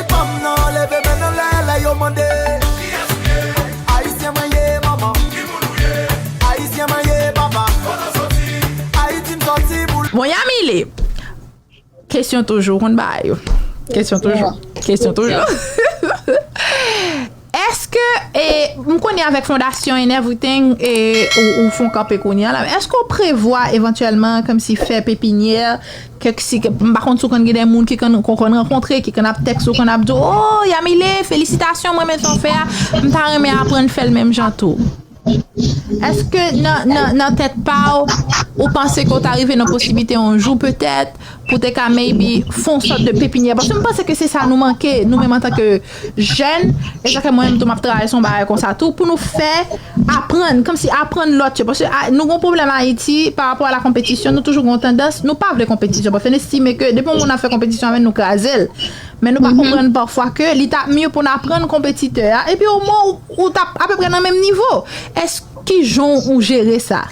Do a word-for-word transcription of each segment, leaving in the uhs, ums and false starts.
Fanm nan leve men nan lè, lè yo mande. Ayisyen mwen ye, manman. Ayisyen mwen ye, papa. Ayiti m sòti pou l. Bon, Yamile. Kesyon toujou, ou konn bagay yo. Kesyon toujou. Kesyon toujou. Èske, e, m konnen avèk fondasyon and everything, e, ou, ou fè yon kanpe kounye a la, èske w prevwa evantyèlman kòmsi fè pepinyè, kèk si, m pa konn si w konn gen de moun ki konn, konn rankontre, ki konn ap tèks ou, konn ap di w, "Oh, Yamile, felisitasyon, mwen renmen sa w fè a, m ta renmen aprann fè l menm jan tou." Èske nan, nan, nan tèt pa w, ou panse ke w ta rive nan posiblite yon jou petèt, pou te ka maybe fè yon sòt de pepinyè? Paske m panse ke se sa nou manke, nou menm antanke jèn, e sa ke mwen menm tou m ap travay sou yon bagay konsa tou, pou nou fè aprann, kòmsi aprann lòt yo. Paske a, nou gen yon pwoblèm Ayiti pa rapò a la konpetisyon, nou toujou gen yon tandans, nou pa vle konpetisyon. Paske nou estime ke depi yon moun ap fè konpetisyon avè n, nou kraze l. Men nou pa konprann pafwa ke li t ap mye pou n aprann konpetitè a, epi omwen ou, ou t ap apeprè nan menm nivo. Èske, ki jan ou jere sa?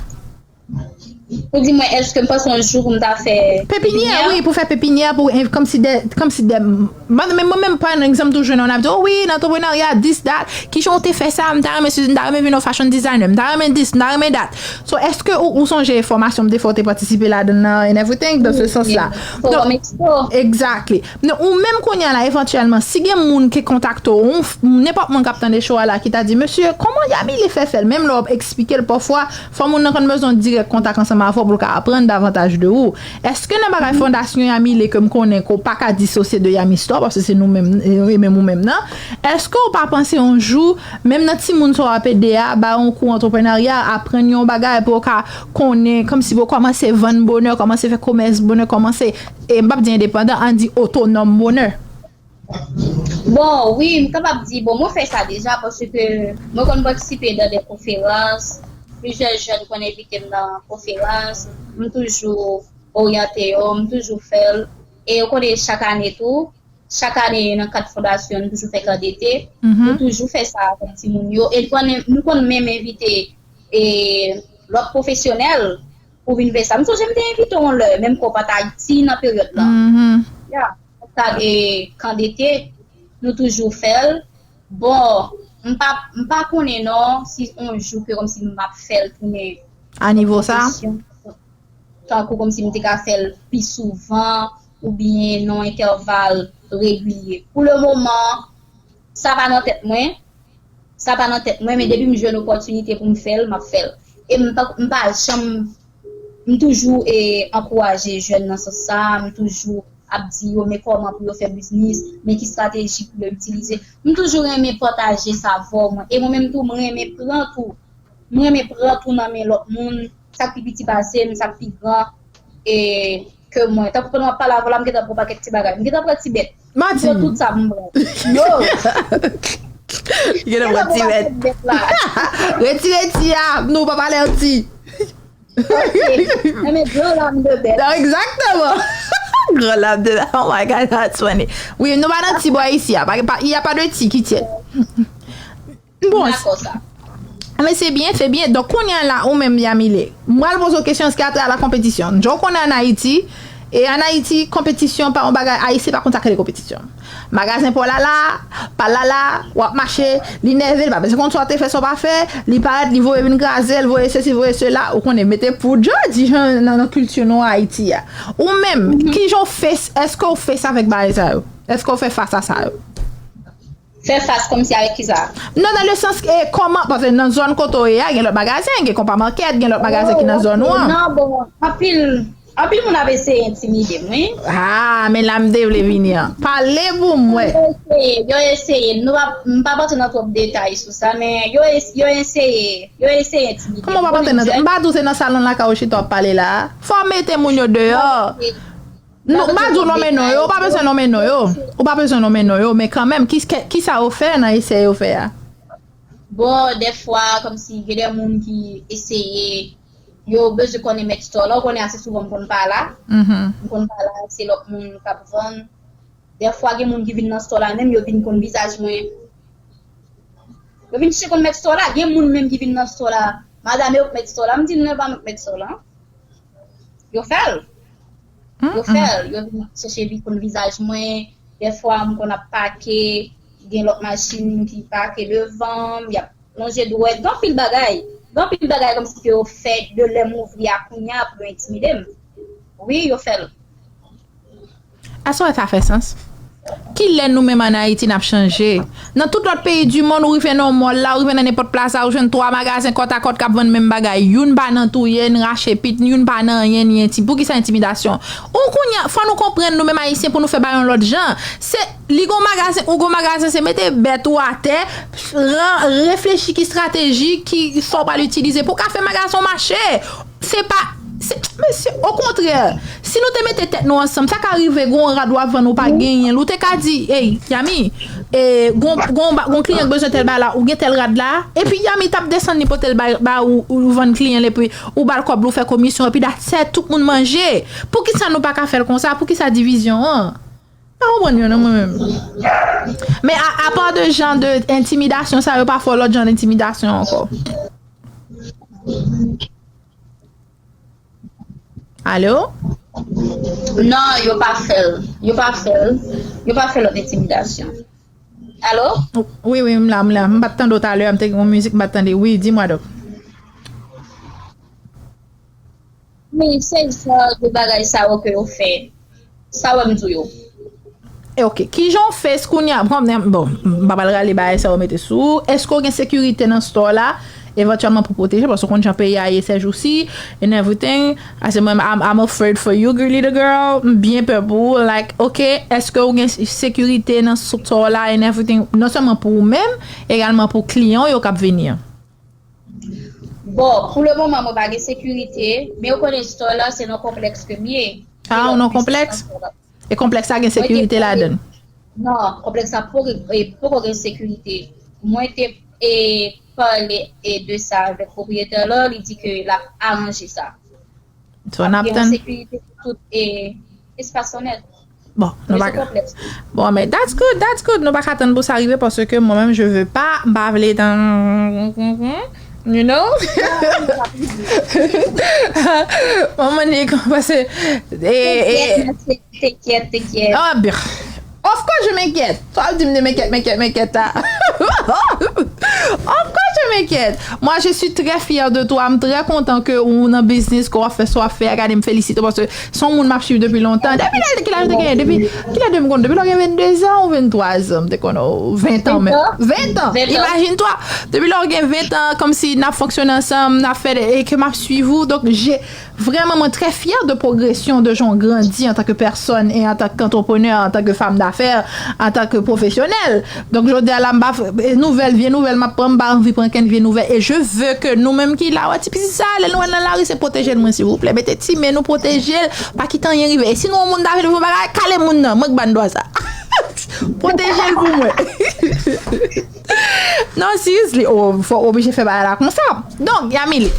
Ou di mwen, èske m panse yon jou pou m ta fè pepinyè, pepinyè? Wi, pou fè pepinyè, pou env-, kòmsi de, kòmsi de, mwen, men mwen menm, pa egzanp, toujou nan, n ap di, "Oh wi, nan antreprenarya, this, that, ki jan ou te fè sa, m ta renmen, si m ta renmen vin yon fashion designer, m ta renmen this, m ta renmen that." So, èske ou, ou sonje fòmasyon m te fè, ou te patisipe ladan nan and everything, dans ce sens-là? Forum Expo. Exactly. Non, ou menm kounye a la, evantyèlman, si gen moun ki kontakte w, yon f-, nenpòt moun k ap tande show a la, ki ta di, "Mesye, kòman Yamile fè fè l?" Menm lè w ap eksplike l, pafwa, fò moun nan konn bezwen dirèk kontak ansanm avè w pou l ka aprann davantaj de ou. Èske nan bagay fondasyon Yamile ke m konnen ke w pa ka disosye de Yami Store, paske se nou menm, e menm ou menm nan, èske w pa panse yon jou, menm nan timoun sa w ap ede a, ba yon kou antreprenarya, aprann yon bagay pou w ka konnen, kòmsi pou w kòmanse vann bonè, kòmanse fè komès bonè, kòmanse, e m p ap di endepandan, ann di otonòm bonè? Bon, wi, m kapab di, bon, mwen fè sa deja, paske mwen konn patisipe nan de konferans, plizyè jèn konn envite m nan konferans, m toujou oryante yo, m toujou fè l, e yo konnen chak ane tou, chak ane nan kad fondasyon, nou toujou fè kan dete, nou toujou fè sa avèk timoun yo, e nou konn, nou konn menm envite, e, lòt pwofesyonèl pou vin fè sa. M sonje m te envite w yon lè, menm ke w pa t Ayiti nan peryòd lan. Ya, sa, e, kan dete, nou toujou fè l. Bon, m pa, m pa konnen non, si yon jou ke kòmsi m ap fè l tounen a nivo sa? Yon pwofesyon, tankou kòmsi m te ka fè l pi souvan, oubyen nan yon entèval regilye. Pou le moman, sa pa nan tèt mwen. Sa pa nan tèt mwen, men depi m jwenn opòtinite pou m fè l, m ap fè l. E m pa, m pa janm, m toujou, e, ankouraje jèn nan sans sa, m toujou ap di yo, men kòman pou yo fè biznis, men ki estrateji pou yo itilize. M toujou renmen pataje savwa mwen. E mwen menm tou, m renmen pran tou. M renmen pran tou nan men lòt moun, sa k pi piti pase m, sa k pi gran, e, ke mwen. Tankou pandan m ap pale avè w la, m gentan pran pakèt ti bagay. M gentan pran ti bèt. Manti. M pran tout sa pou m pran. Yo! Gentan pran ti bèt. Gentan pran pakèt bèt la. Retire ti a, nou pa pale an ti. Ok. Enben, gran lam de bèt. Non, exactement. Gran lam de bèt. Oh my God, that's funny. Wi, nou pa nan ti bò isi a. Pa, pa, il y a pas de ti qui tienne. Bon, dakò sa. Men se byen, se byen. Donk, kounye a la, ou menm, Yamile, m pral poze w kesyon ki atè a la konpetisyon. Jan w konnen ann Ayiti, e ann Ayiti, konpetisyon pa yon bagay, Ayisyen pa konn sa k rele konpetisyon. Magazen pa w la la, pa l la la, w ap mache, li nève, li pa bezwen konn sa w te fè, sa w pa fè, li parèt, li voye vin kraze, li voye sesi, voye sela, ou konnen, mete poud, jan di jan nan, nan kilti nou Ayiti a. Ou menm, ki jan w fes, èske w fes avèk bagay sa yo? Èske w fè fas a sa yo? Fè fas kòmsi avèk kisa? Non, nan le sans, e, kòman, paske nan zòn kote w ye a, gen lòt magazen, gen Konpa Makèt, gen lòt magazen ki nan zòn ou an. Non, bon, anpil, anpil moun ap eseye entimide m, wi. Ah, men la m te vle vini an. Pale pou m wè. Yo eseye, yo eseye. Nou pa, m pa p antre nan twòp detay sou sa, men yo es-, yo eseye, yo eseye entimide m. Kòman w pa p antre nan, m pa di w se nan salon lakay ou chita w ap pale la a? Fò w mete moun yo deyò. Non, m pa di w nonmen non yo, ou pa bezwen nonmen non yo. Ou pa bezwen nonmen non yo, men kanmenm, ki, ki, kisa yo fè nan esè yo fè a? Bon, dèfwa, kòmsi gen de moun ki eseye, yo bezwen konnen mèt store la, ou konnen ase souvan m konn pa la. M konn pa la, se lòt moun k ap vann. Dèfwa, gen moun ki vin nan store la, menm yo vin konn vizaj mwen. Yo vin chèche konn mèt store la, gen moun menm ki vin nan store la. Madam, e ou k mèt store la? M di, "Non, e pa mwen k mèt store la." Yo fè l. Yo fè l. Yo vin chèche vin konn vizaj mwen. Dèfwa, m konn ap pake, gen lòt machin ki pake devan m, y ap lonje dwèt, gen anpil bagay. Gen anpil bagay kòmsi ke yo fè de lè m ouvri a kounye a pou yo entimide m. Wi, yo fè l. Èske w wè sa fè sans? Kilè nou menm ann Ayiti n ap chanje? Nan tout lòt peyi di monn, ou rive nan yon mòl la, ou rive nan nenpòt plaza, ou jwenn twa magazen kòtakòt k ap vann menm bagay. Youn pa nan touye, n rache pit, youn pa nan anyen, ni enti. Poukisa entimidasyon? Ou kounye a, fò nou konprann nou menm Ayisyen pou nou fè bagay yon lòt jan. Se, li gon magazen, ou gon magazen, se mete bèt ou atè, pran, reflechi ki estrateji, ki sa w pral itilize pou w ka fè magazen w mache. Se pa, se, mesye, okontrè, si nou te mete tèt nou ansanm, sa ka rive gon rad w ap vann ou pa genyen l, ou te ka di, ey, Yami, e, gon, gon, ba- gon kliyan k bezwen tèl bagay la, ou gen tèl rad la, epi Yami t ap desann li pote l ba, ba ou, ou vann kliyan l, epi ou ba l kòb la, ou fè komisyon, epi that's it, tout moun manje. Poukisa nou pa ka fè l konsa? Poukisa divizyon an? Pa konprann yo non mwen menm. Men a, apa de jan de entimidasyon sa yo pa fè lòt jan entimidasyon ankò. Alo? Non, yo pa fè l. Yo pa fè l. Yo pa fè lòt entimidasyon. Alo? Wi, wi, m la, m la. M pa t tande w talè a, m te gen yon mizik m pa t tande. Wi, di mwa donk. Men se jan de bagay sa yo ke yo fè. Sa w wè m di w yo. E ok, kijan w fè kounye a? Bon, m pa pral rale bagay sa yo mete sou ou. Èske w gen sekirite nan store la? Evantyèlman pou pwoteje, paske w konn jan peyi a ye sèjousi, and everything. Ase mwen, I'm, I'm afraid for you, little girl. M byen pè pou ou. Like, ok, èske w gen sekirite nan store la and everything? Non sèlman pou ou menm, egalman pou kliyan w yo k ap vini an. Bon, pou le moman, mwen pa gen sekirite, men ou konnen store la, se nan konplèks ke m ye. Ah, ou nan konplèks? E konplèks la gen sekirite ladan l? Non, konplèks la poko, e, poko gen sekirite. Mwen te e, pale e, de sa avèk pwopriyetè la, li di ke l ap aranje sa. So, n ap tann. Sekirite pou tout e, espas lan nèt. Bon, nou pa ka. Bon, men that's good, that's good. Nou pa ka tann pou sa rive paske mwen menm, je veux pas, m pa vle tan, you know? Mwen, mwen, paske, e, e, Tekyèt, tekyèt. Ah, byen. Of course, je m'inquiète. Sa w di m de m'inquiète, m'inquiète, m'inquiète, ta. Of course, je m'inquiète. Moi, je suis très fière de toi. M trè kontan ke ou nan biznis, ke w ap fè sa w ap fè a. Gade, m felisite w paske se yon moun m ap swiv depi lontan. Depi lè, kilè m te genyen? Depi, kilè de m konn? Depi lè w gen venndezan ou venntwazan, m te konn ou ventan menm. Ventan. Imajine twa. Depi lè w gen ventan, kòmsi n ap fonksyone ansanm, n ap fè, e ke m ap swiv ou. Donk, je, Vrèman, mwen trè fyè de pwogresyon, de jan w grandi antanke pèsòn e antanke antreprenè, antanke fanm dafè, antanke pwofesyonèl. Donk, jodi a la, m pa, nouvèl, vye nouvèl m ap pran, m pa anvi pran kenn vye nouvèl. E je veux que nou menm ki la, wè, ti pitit sa, lè nou wè l nan lari, se pwoteje l, mwen, silvouplè. Mete ti men nou, pwoteje l, pa kite anyen rive. E si nou wè yon moun ta vle fè yon bagay, kale moun nan, mwen k ba n dwa sa. Pwoteje l pou mwen. Non, seriously, oh, fò oblije fè bagay la konsa. Donk, Yamile,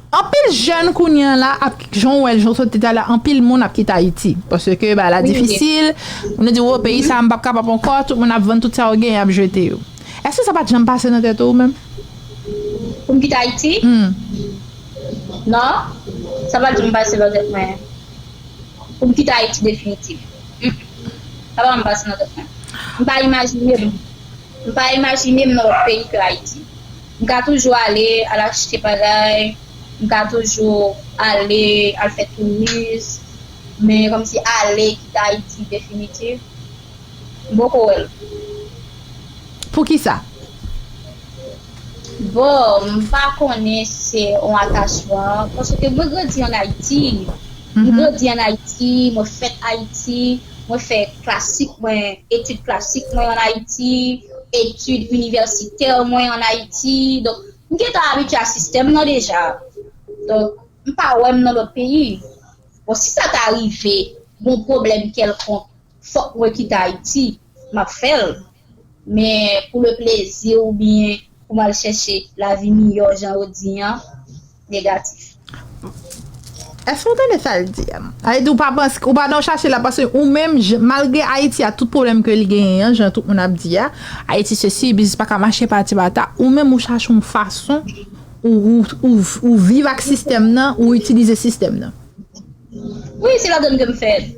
anpil jèn kounye a la ap, jan w wè l, jan w sot di talè, anpil moun ap kite Ayiti. Paske bagay la difisil. Nou di, wo, peyi sa, m p ap kapab ankò, tout moun ap vann tout sa yo genyen, ap jete yo. Èske sa pa t janm pase nan tèt ou menm? Pou m kite Ayiti? Hmm. Non. Sa pa t janm pase nan tèt mwen. Pou m kite Ayiti definitif. Mm-mm. Sa pa janm pase nan tèt mwen. M pa imajine m. M pa imajine m nan lòt peyi ke Ayiti. M ka toujou ale, al achte bagay. M ka toujou ale, al fè touris. Men kòmsi ale, kite Ayiti definitif. M poko wè l. Poukisa? Bon, m pa konnen si se yon atachman, paske mwen grandi an Ayiti. M grandi an Ayiti, mwen fèt Ayiti, mwen fè klasik mwen, etid klasik mwen an Ayiti, etid inivèsitè mwen an Ayiti. Donk, m gentan abitye a sistèm nan deja. Donk, m pa wè m nan lòt peyi. Bon, si sa ta rive, gon pwoblèm kèlkonk, fòk mwen kite Ayiti, m ap fè l. Men pou le plezi oubyen pou m al chèche lavi miyò jan yo di an, negatif. Èske w tande sa l di a? Sa vle di ou pa panse, ou pa nan w chache la, paske ou menm, j- malgre Ayiti a tout pwoblèm ke li genyen an, jan tout moun ap di a, Ayiti sesi, biznis pa ka mache, pati pata, ou menm ou chache yon fason ou, ou, ou, ou viv ak sistèm nan, ou itilize sistèm nan. Wi, se ladan ke m fèt.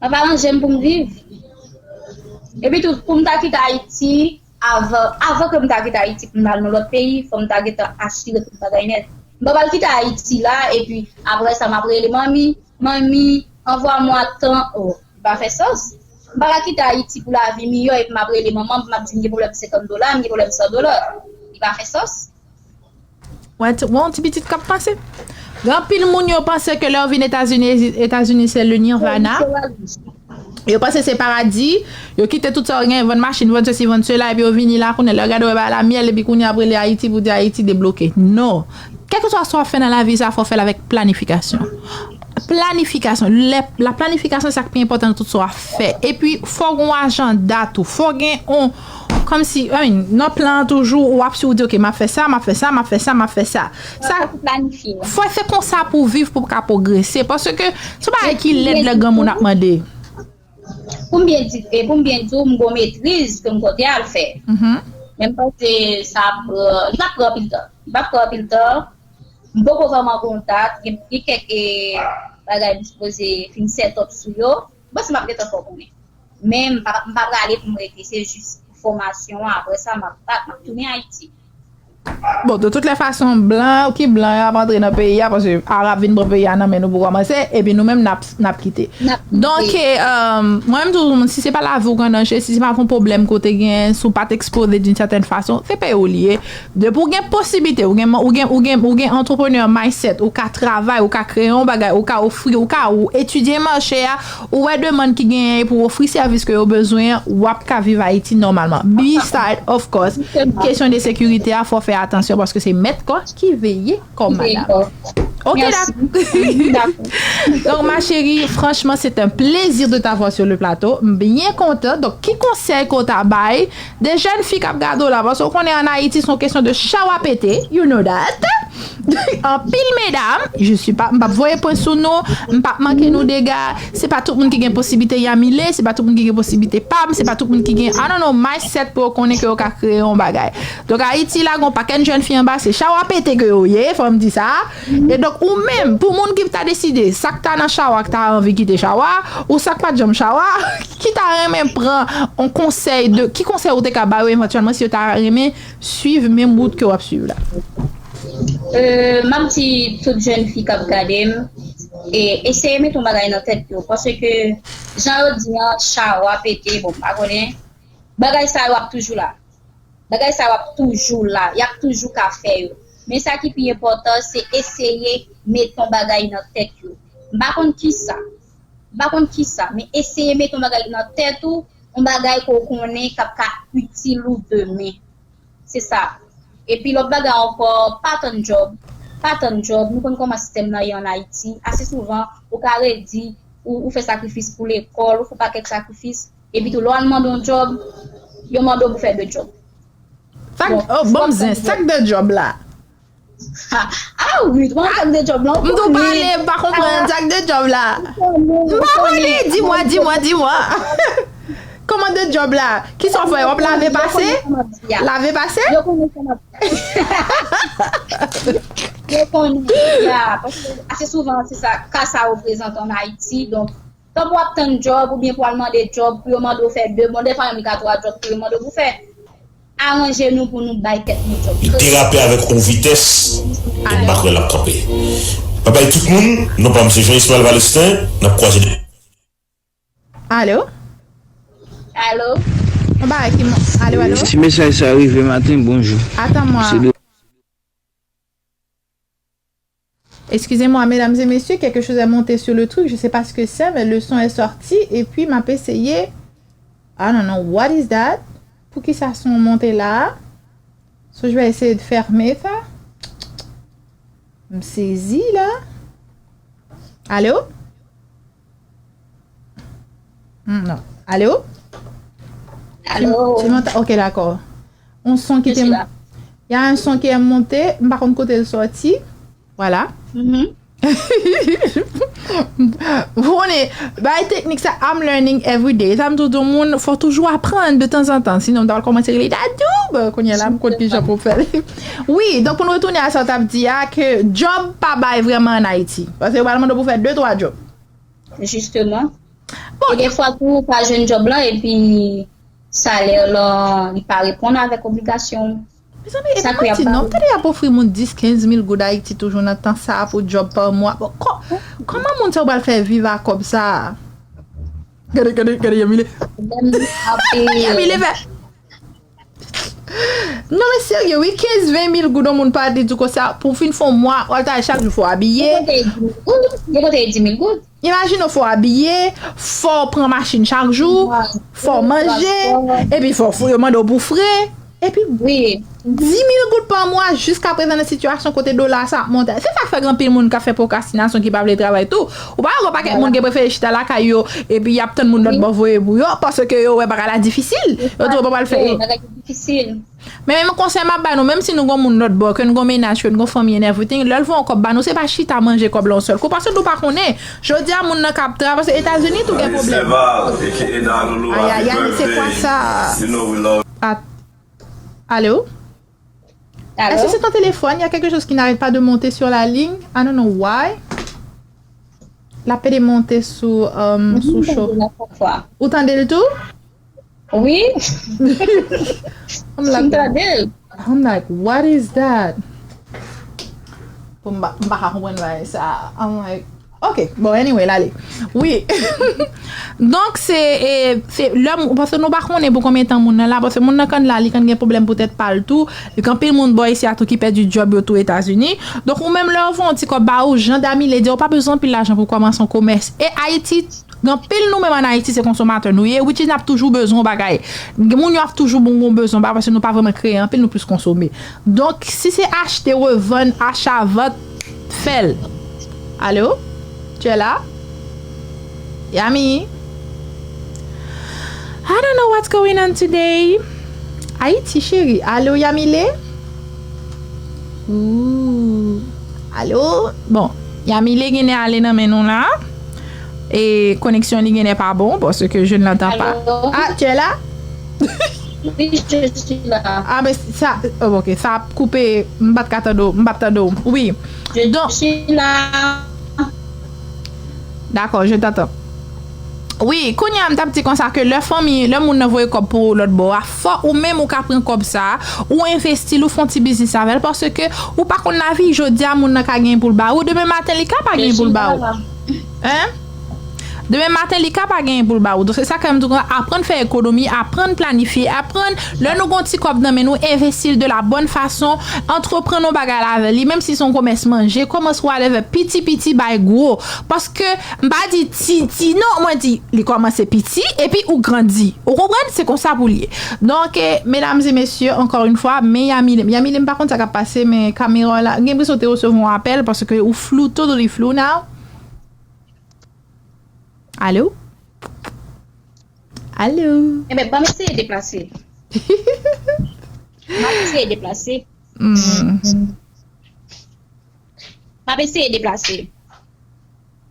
M ap aranje m pou m viv. Epi tou, pou m ta kite Ayiti, avan, avan ke m ta kite Ayiti pou m al nan lòt peyi, fò m ta gentan asire tout bagay nèt. M pa pral kite Ayiti la, epi apre sa, m ap rele manmi, manmi, anvwa mwa tan. Oh, li pa fè sans. M pa ka kite Ayiti pou lavi miyò, epi m ap rele manman, m ap di m gen pwoblèm senkant dola, m gen pwoblèm san dola. Li pa fè sans. Wè, t- wè yon ti pitit k ap panse. Gen anpil moun yo panse ke lè yo vin Etazini, Etazini se le nirvana. Yo panse se paradi. Yo kite tout sa yo gen, vann machin, vann sesi, vann sela, epi yo vini la kounye a lè yo gade yo bay la myèl, epi kounye a ap rele Ayiti pou di Ayiti debloke. Non. Kèlkeswa sa w ap fè nan lavi sa, fò w fè l avèk planifikasyon. Planifikasyon. Lè, la planifikasyon se sa k pi enpòtan nan tout sa w ap fè. Epi fò w gen yon ajanda tou. Fò w gen yon kòmsi, I mean, nan plan an toujou, w ap si w di, ok, m ap fè sa, m ap fè sa, m ap fè sa, m ap fè sa. Sa, Fò w planifye. Fò w fè konsa pou w viv, pou w ka pwogrese. Paske se yon bagay ki lèd lè granmoun ap mande. Pou m byen di, e pou m byen di w, m gon metriz ke m konte al fè. Mhm. Men m panse sa ap pran, li p ap pran anpil tan. Li p ap pran anpil tan. M poko vrèman gon dat, gen gen kèk e, bagay m sipoze fin set up sou yo. M panse m ap gentan fè w konnen. Men m pa, m pa prale pou m rete, se jis pou fòmasyon an, apre sa m ap, m ap tounen Ayiti. Bon, de tout lè fason, blan ki blan yo ap antre nan peyi a, paske Arab vin pran peyi a nan men nou pou kòmanse, epi nou menm n ap, n ap kite. N ap kite. Donk, e, mwen menm toujou, si se pa lavi w k an danje, si se pa yon pwoblèm kote gen, si w pa t ekspoze d'une certaine façon, se peyi w li ye. Depi w gen posiblite, ou gen, ou gen, ou gen, ou gen entrepreneur mindset, ou ka travay, ou ka kreye yon bagay, ou ka ofri, ou ka ou etidye mache a, ou wè demann ki genyen pou ofri sèvis ke yo bezwen an, w ap ka viv Ayiti nòmalman. Beside, of course, kesyon de sekirite a, fò fè atansyon paske se mèt kò ki veye kò madam. Ok, Merci. Donc, ma chérie, franchement, c'est un plaisir de t'avoir sur le plateau. M byen kontan. Donk, ki konsèy ke w ta bay de jèn fi k ap gade w la? Paske w konnen an Ayiti, se yon kesyon de chawa pete. You know that. Anpil medam, je suis pas, m p ap voye pwen sou nou, m p ap manke nou dega. Se pa tout moun ki gen posiblite Yamile, se pa tout moun ki gen posiblite Pam, se pa tout moun ki gen, I don't know, mindset pou yo konnen ke yo ka kreye yon bagay. Donk, Ayiti la, gon pakèt jèn fi anba, se chawa pete ke yo ye, fò m di sa. E donk, ou menm, pou moun ki ta deside, sa k ta nan chawa, k ta anvi kite chawa, ou sa k pa t janm chawa, ki ta renmen pran yon konsèy de, ki konsèy ou te ka ba yo evantyèlman si yo ta renmen suiv menm wout ke w ap suiv la? Euh, m ap di tout jèn fi k ap gade m, e eseye mete yon bagay nan tèt yo, paske jan yo di an, chawa pete, bon, m pa konnen, bagay sa yo ap toujou la. Bagay sa yo ap toujou la, y ap toujou ka fè yo. Men sa ki pi enpòtan, se eseye mete yon bagay nan tèt yo. M pa konn kisa, m pa konn kisa, men eseye mete yon bagay nan tèt ou, yon bagay ke w konnen k ap ka itil ou demen. Se sa. Epi lòt bagay ankò, pa tann djòb. Pa tann djòb. Nou konn kòman sistèm nan ye an Ayiti. Ase souvan, ou ka redi, ou, ou fè sakrifis pou lekòl, ou fè pakèt sakrifis. Epi tou, lè w al mande yon djòb, yo mande w pou fè de djòb. Sak, oh, bon, m zen, sak de djòb la. Ah wi, ou konn sak de djòb la. M tou pale, m pa konprann sak de djòb la. M pa konnen, di mwen, di mwen, di mwen. Kòman de djòb la? Kisa w fè? W ap lave pase? Lave pase? Yo konnen sa m ap Yo konnen, ya, paske ase souvan, se sa, ka sa reprezante an Ayiti, donk, tankou w ap tann djòb, oubyen pou al mande djòb, pou yo mande w fè de, bon, dèfwa menm li ka twa djòb pou yo mande w pou fè. Aranje nou pou nou bay tèt nou djòb. Li derape avèk yon vitès, m pa kwè l ap kanpe. Babay tout moun, non pa m se Jean Ismaël Valestin, n ap kwaze de. Alo? Alo? Yon bagay ki mon-, alo, alo? Si mesaj sa rive maten, bonjou. Attends-moi. Se de Excusez-moi, mesdames et messieurs, quelque chose est monté sur le truc. Je sais pas ce que c'est, mais le son est sorti et puis m'a essayé. I don't know what is that. Poukisa son monte la? So, je vais essayer de fermer ça. M sezi la. Allô? Hmm, non. Allô? Allô? Tu m'entends? Ok, d'accord. Un son qui Je suis là. Il y a un son qui est monté. M pa konn kote l soti. Voilà. Mhm. Ou konnen, bay teknik sa, I'm learning every day. Sa m toujou di moun, fò toujou aprann de tanzantan. Sinon, m ta pral kòmanse rele Dadou. Bon, kounye a la, m konn ki jan pou fè l. Wi, donk pou n retounen a sa w t ap di a, ke djòb pa bay vrèman an Ayiti. Paske yo pral mande w pou fè de, twa djòb. Jisteman. E defwa tou, ou pa jwenn djòb lan, epi salè lan, li pa reponn avèk obligasyon w. Mezanmi, e pa manti non, m tande y ap ofri moun dis, kenz mil goud Ayiti toujou nan tan sa a pou djòb pa mwa. Bon, kò-, kòman moun sa yo pral fè viv a kòb sa a? Gade, gade, gade, Yamile. Yamile fè. Non, men serye, wi, kenz, ven mil goud, yon moun pa di konsa, pou fin fè yon mwa, w al travay chak jou, fò w abiye. Gen kote di mil goud, gen kote di mil goud. Imajine w, fò w abiye, fò w pran machin chak jou, fò w manje, epi fò, fò yo mande w pou frè, epi dis mil goud pa mwa jiska prezan nan sitiyasyon kote dola sa ap monte. Se sa k fè gen anpil moun k ap fè pwokrastinasyon ki pa vle travay tou. Ou pa wè gen pakèt moun gen prefere chita lakay yo, epi y ap tann moun lòt bò voye pou yo, paske yo wè bagay la difisil. Yo twò pa pral fè yo. Men menm konsèy m ap ba nou, menm si nou gon moun lòt bò, ke n gon mennaj, ke n gon fanmi and everything, lè l voye yon kòb ba nou, se pa chita manje kòb la yon sèl kou, paske nou pa konnen. Jodi a moun nan k ap travay, paske Etazini tou gen pwoblèm. Ayayay, men se kwa sa? At-, alo? Est-ce que c'est ton téléphone? Il y a quelque chose qui n'arrête pas de monter sur la ligne. I don't know why. L ap pede monte sou, um, sou cho. Ou tande l tou? Wi. I'm like, I'm like, what is that? Bon, m pa, m pa ka konprann bagay sa. I'm like, ok, bon, anyway, l ale. Wi. Donk, se, e, se lè m, paske nou pa konnen pou konbyen tan moun nan la, paske moun nan konn la, li konn gen pwoblèm poutèt pa l tou. Gen anpil moun bò isi a tou ki pèdi djòb yo tou Etazini. Donk, ou menm lè yo voye yon ti kòb ba ou, jan Damile di, ou pa bezwen anpil lajan pou kòmanse yon komès. E Ayiti, gen anpil nou menm ann Ayiti, se konsomatè nou ye, which is n ap toujou bezwen yon bagay. Moun yo ap toujou bon, gon bezwen ba, paske nou pa vrèman kreye anpil, nou plis konsome. Donk, si se achte, revann, acha, vant, fè l. Allô? Tu es là? Yami? I don't know what's going on today. Ayiti, cheri. Allô, Yamile? Ooh. Allô? Bon, Yamile genlè ale nan men nou la. E koneksyon li genlè pa bon, paske je ne l'entends pas. Allô? Ah, tu es là? Oui, je suis là. Ah, ben, sa, oh, ok, sa ap koupe, m pa t ka tande w, m pa t tande w. Wi. Je suis là. Dakò, je t'entends. Wi, kounye a m t ap di konsa ke lè fanmi, lè moun nan voye kòb pou ou lòt bò a, fò ou menm ou ka pran kòb sa a, ou envesti l, ou fè yon ti biznis avè l, paske ou pa konn lavi, jodi a moun nan ka gen pou l ba ou, demen maten li ka pa gen pou l ba ou. Hein? Demen maten, li ka pa genyen pou l ba ou. Donk, se sa k fè m di w, aprann fè ekonomi, aprann planifye, aprann, lè nou gon ti kòb nan men nou, envesti l de la bòn fason, antreprann yon bagay la avè li, menm si se yon komès manje, kòmanse w ale avè piti piti, bay gwo. Paske, m pa di ti, ti, non, mwen di, li kòmanse piti, epi ou grandi. Ou konprann? Se konsa pou l ye. Donk, eh, mesdames et messieurs, encore une fois, men Yamile, Yamile, m pa konn sa k ap pase, men kamera la, gen enpresyon te resevwa yon apèl, paske ou flou, totally flou now. Alo? Alo? Enben, ban m eseye deplase. M ap eseye deplase. Hmm. M ap eseye deplase.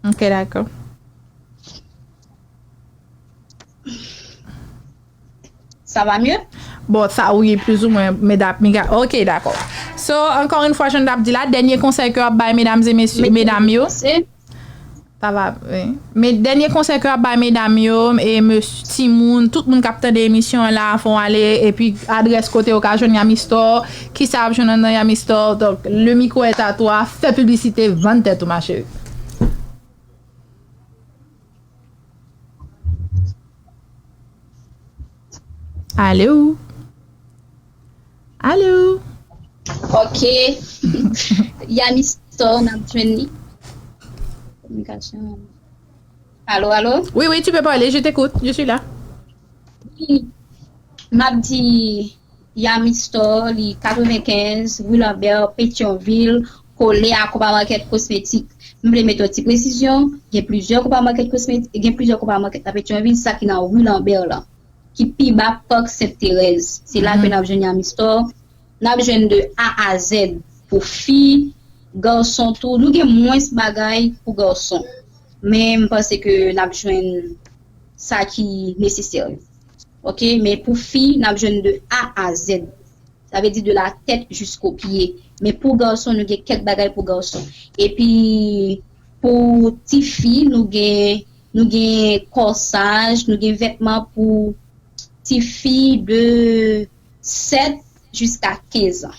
Ok, dakò. Sa va mye? Bon, sa, wi, plizoumwen, medam, miga, ok, dakò. So, ankò yon fwa, jan n t ap di la, dènye konsèy ke w ap bay medam e mesye, medam yo. Sa va, wi. Men dènye konsèy ke w ap bay medam yo, e mesye, timoun, tout moun k ap tande emisyon an la, fò w ale, epi adrès kote yo ka jwenn Yami Store, kisa y ap jwenn anndan Yami Store. Donk, le micro est à toi, fè piblisite, vann tèt ou, ma chérie. Alo? Alo? Ok. Yami Store, n ap jwenn li. Kominikasyon. Alo, alo? Oui, oui, tu peux parler, je t'écoute, je suis là. Wi. M ap di Yami Store, li katrevenkenz, Rue Lambert, Petyonvil, kole a Copa Market Cosmétique. M vle mete yon ti presizyon, gen plizyè Copa Market Cosmétique, gen plizyè Copa Market nan Petyonvil, sa ki nan Rue Lambert la, ki pi ba Parc Sainte Thérèse. Se la ke n ap jwenn Yami Store. N ap jwenn de A a Z pou fi, gason tou. Nou gen mwens bagay pou gason. Men m panse ke n ap jwenn sa ki nesesè yo. Ok, men pou fi, n ap jwenn de A a Z. Sa vle di de la tèt jisko pye. Men pou gason, nou gen kèk bagay pou gason. Epi, pou tifi, nou gen nou gen kòsaj, nou gen vètman pou tifi de sèt jiska kenz an.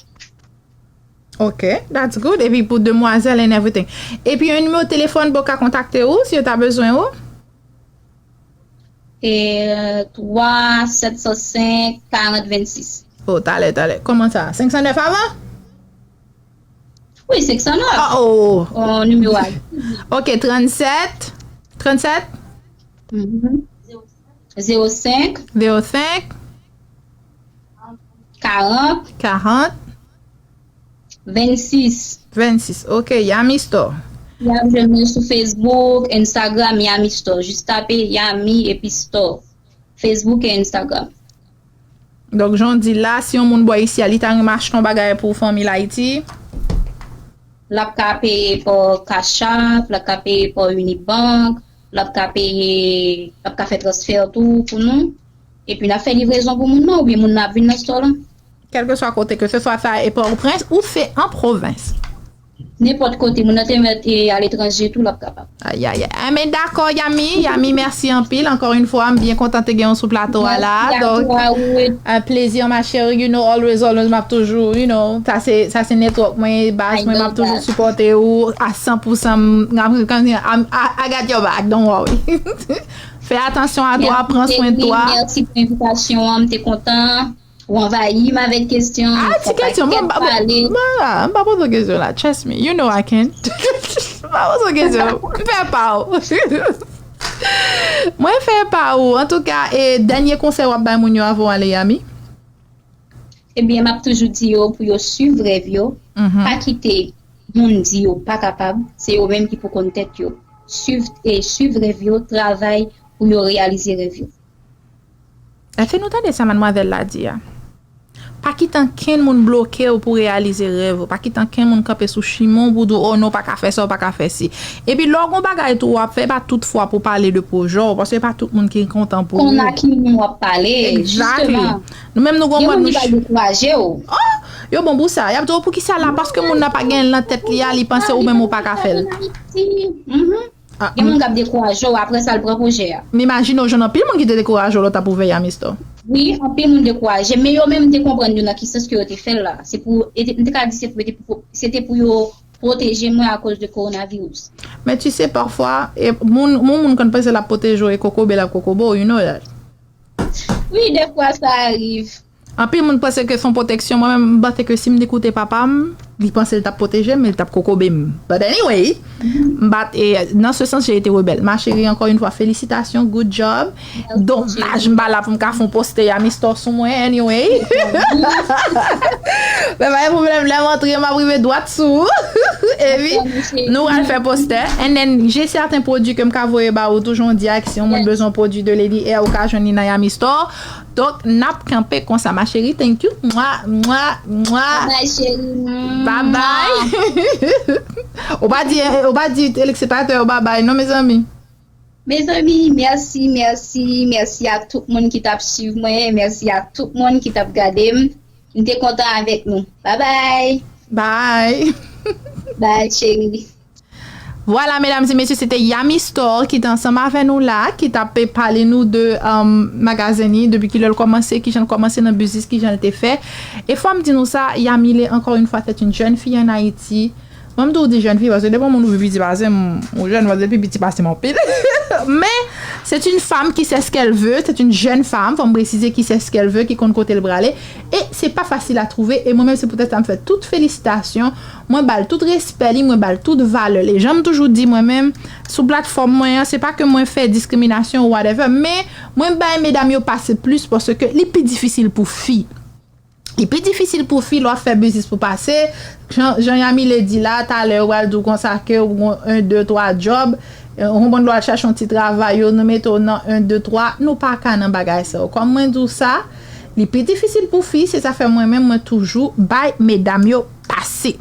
Ok, that's good. Epi pou demwazèl and everything. Epi yon nimewo telefòn pou yo ka kontakte ou si yo ta bezwen ou? E twa sèt san senk karant vennsis. Oh, talè, talè. Kòman sa? Senk san nèf avan? Wi, senk san nèf. Oh, oh. On nimewo a. Ok, trannsèt. Trannsèt? Zewo senk Zewo senk. Karant. Karant. Vennsis. Vennsis. Ok, Yami Store. Y ap jwenn mwen sou Facebook, Instagram, Yami Store. Jis tape Yami epi Store. Facebook e Instagram. Donk, jan w di la, si yon moun bò isi a, li ta renmen achte yon bagay pou fanmi l Ayiti. L ap ka peye pa Cash App, l ap ka peye pa Unibank, l ap ka peye, l ap ka fè transfè tou pou nou. Epi n ap fè livrezon pou moun nan, oubyen moun nan ap vin nan store lan. Kèlkeswa kote, ke se swa sa e Pòtoprens ou se an pwovens. Nenpòt kote, moun nan te mèt e aletranje tou, l ap kapab. Ayayay. Enben, dakò, Yami. Yami, mèsi anpil. Ankò yon fwa, m byen kontan te gen w sou plato a la. Mèsi a Donk, tou, a ou. Un plaisir, ma chérie. You know, always, always, m ap toujou, you know, sa se, sa se network mwen, baz mwen, m ap toujou sipòte ou a san pou san. M, m, m, I, I got your back, don't worry. Fè atansyon a twa, pran swen twa. Mèsi pou envitasyon an, m te kontan. Ou anvayi m avèk kesyon. Ah, ti kesyon. Mwen, m pa poze kesyon la. Trust me. You know I can. M pa poze kesyon. M fè pa ou. Mwen fè pa ou. Antouka, e dènye konsèy w ap bay moun yo avan w ale Yami? Ebyen, m ap toujou di yo pou yo swiv rèv yo. Pa kite moun di yo pa kapab. Se yo menm ki pou konn tèt yo. Swiv, e swiv rèv yo, travay pou yo reyalize rèv yo. Èske nou tande sa madmwazèl la di a? Pa kite ankenn moun bloke w pou reyalize rèv ou. Pa kite ankenn moun kanpe sou chimen w pou di w, oh non, w pa ka fè sa, w pa ka fè si. Epi lè w gon bagay tou w ap fè, e pa tout fwa pou w pale de pwojè w, paske e pa tout moun ki kontan pou ou. Konn a ki moun w ap pale, jisteman. Nou menm nou gon mòd nou. Gen moun ki pral dekouraje w. Oh! Yo bon pou sa. Y ap di w poukisa la, paske moun nan pa gen l nan tèt li a, li panse ou menm ou pa ka fè l. Gen moun k ap dekouraje w, apre sa l pran pwojè a. M imajine w jwenn anpil moun ki te dekouraje w lè w t ap ouvè Yami Store. Wi, anpil moun dekouraje, men yo menm m te konprann yo nan ki sans ke yo te fè l la. Se pou, e te, m te ka di se pou, se te pou yo pwoteje mwen akoz de kowonaviris. Men tu sais, pafwa, e, moun, moun, moun konn panse l ap pwoteje w e kokobe l ap kokobe w, you know that. Wi, dèfwa sa rive. Anpil moun panse ke se yon pwoteksyon. Mwen menm, m panse ke si m te koute papa m, li panse l t ap pwoteje m, men l t ap kokobe m. But anyway, m pa t, e, dans ce sens, j'ai été rebelle. Ma chérie, encore une fois, félicitations, good job. Domaj, m pa la pou m ka fè yon poste Yami Store sou mwen, anyway. Men pa gen pwoblèm, lè m antre, m ap rive dwat sou ou. Epi, nou pral fè poste. And then, j'ai certains produits ke m ka voye ba ou tou, jan w di a, si yon moun bezwen yon pwodui de Lady Hair, ou ka jwenn li nan Yami Store. Donk, n ap kanpe konsa, ma chérie. Thank you. Mwa, mwa, mwa. Bye bye, chérie. Bye bye. Ou pa di, ou pa di telespektatè yo bye bye, non, mezanmi. Mezanmi, mèsi, mèsi, mèsi a tout moun ki t ap swiv mwen, mèsi a tout moun ki t ap gade m. M te kontan avèk nou. Bye bye. Bye. Bye, chérie. Vwala, medam e mesye, se te Yami Store ki te ansanm avè nou la, ki t ap pale nou de, um, magazen li, depi kilè l kòmanse, kijan l kòmanse nan biznis, kijan l te fè. E fò m di nou sa, Yami, li, encore une fois, c'est une jeune fille en Haïti. Mwen, m toujou di jèn fi, paske depi yon moun ou pi piti pase m, ou jèn, paske li pi piti pase m anpil. Men, c'est une femme qui sait ce qu'elle veut, c'est une jeune femme, fò m presize, qui sait ce qu'elle veut, ki konn kote l prale. E se pa fasil a twouve, e mwen menm, se poutèt sa m fè tout felisitasyon. Mwen ba l tout respè li, mwen ba l tout valè li. Jan m toujou di mwen menm, sou platfòm mwen an, se pa ke mwen fè diskriminasyon ou whatever, men mwen bay medam yo pase plis paske li pi difisil pou fi. Li pi difisil pou fi lè w ap fè biznis pou pase. Jan, jan Yamile di la, talè yo pral di w konsa ke ou gon en, de, twa djòb. Ou konprann lè w al chache yon ti travay, yo nou mete w nan en, de, twa. Nou pa ka nan bagay sa yo. Kòm mwen di w sa, li pi difisil pou fi, se sa fè mwen menm, mwen toujou bay medam yo pase.